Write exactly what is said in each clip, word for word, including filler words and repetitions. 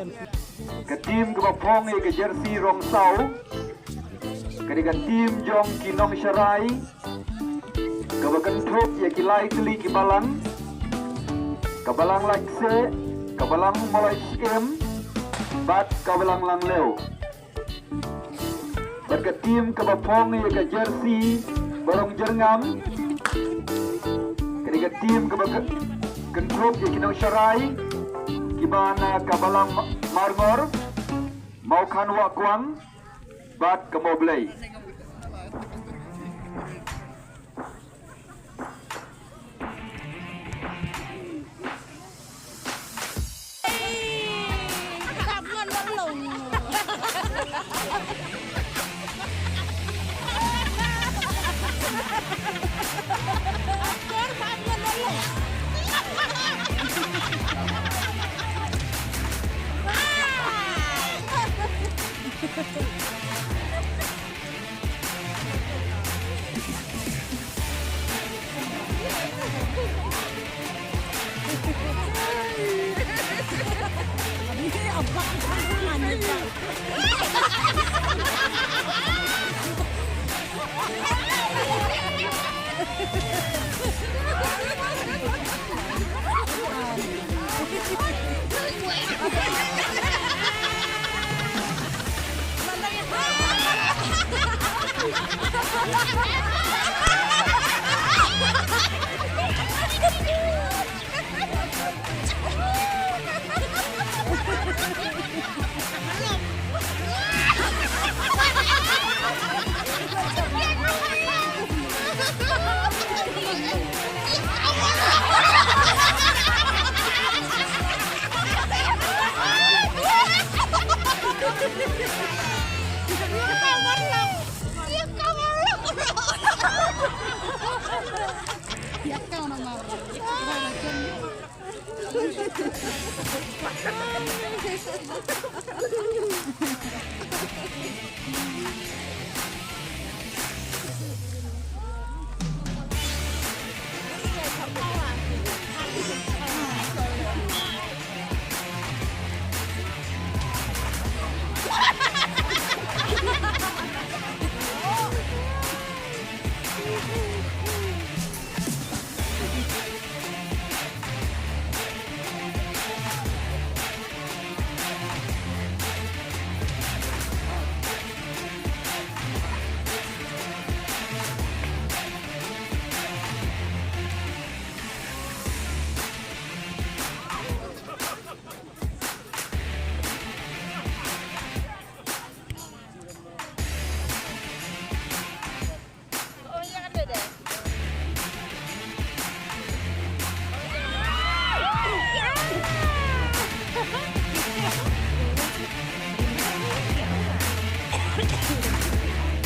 Ka team kaba phong ïa ka jersey rong saw ka dei ka team jong ki nongsharai kaba kynthup ïa ki lai tylli ki balang, ka Balang Laitkasih, ka Balang Mawlai Syiem bad ka Balang Langlew. Bad ka team kaba phong ïa ka jersey ba rong jyrngam ka dei ka team kaba kynthup ïa ki nongsharai kiba na ka Balang Marngor, Mawkhan Wahkuang bad ka Mawblei.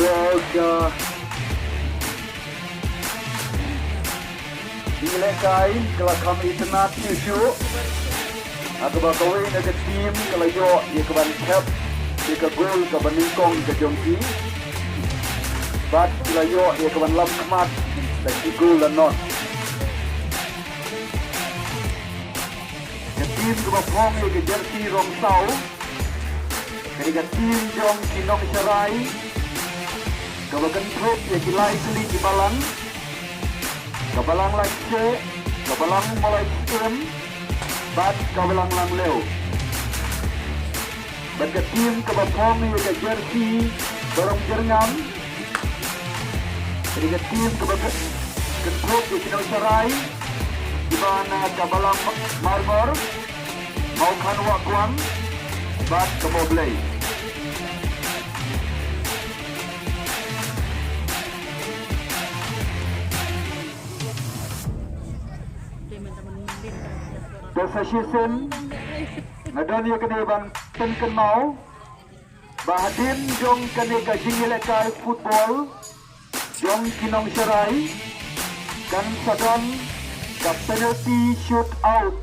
Ball ka jingïalehkai ka la kham itynnad shuh shuh. Ha kaba kawei na ka team ka la ïoh ïa ka ban thep ïa ka goal kaba nyngkong ka jong ki. Bad ki la ïoh ïa ka ban lam khmat da ki goal la not. Ka team kaba phong ïa ka jersey rong saw ka dei ka team jong ki nongsharai kaba kynthup ïa ki lai tylli ki balang, ka Balang Laitkasih, ka Balang Mawlai Syiem bad ka Balang Langlew. Bad ka team kaba phong ïa ka jersey ba rong jyrngam ka dei ka team kaba kynthup ïa ki nongsharai kiba na ka Balang Marngor, Mawkhan Wahkuang bad ka Mawblei. Te sa shisien nga don ïa kane ban pynkynmaw ba hadien jong kane ka jingïalehkai football jong ki nongsharai kan sa don ka penalty shoot out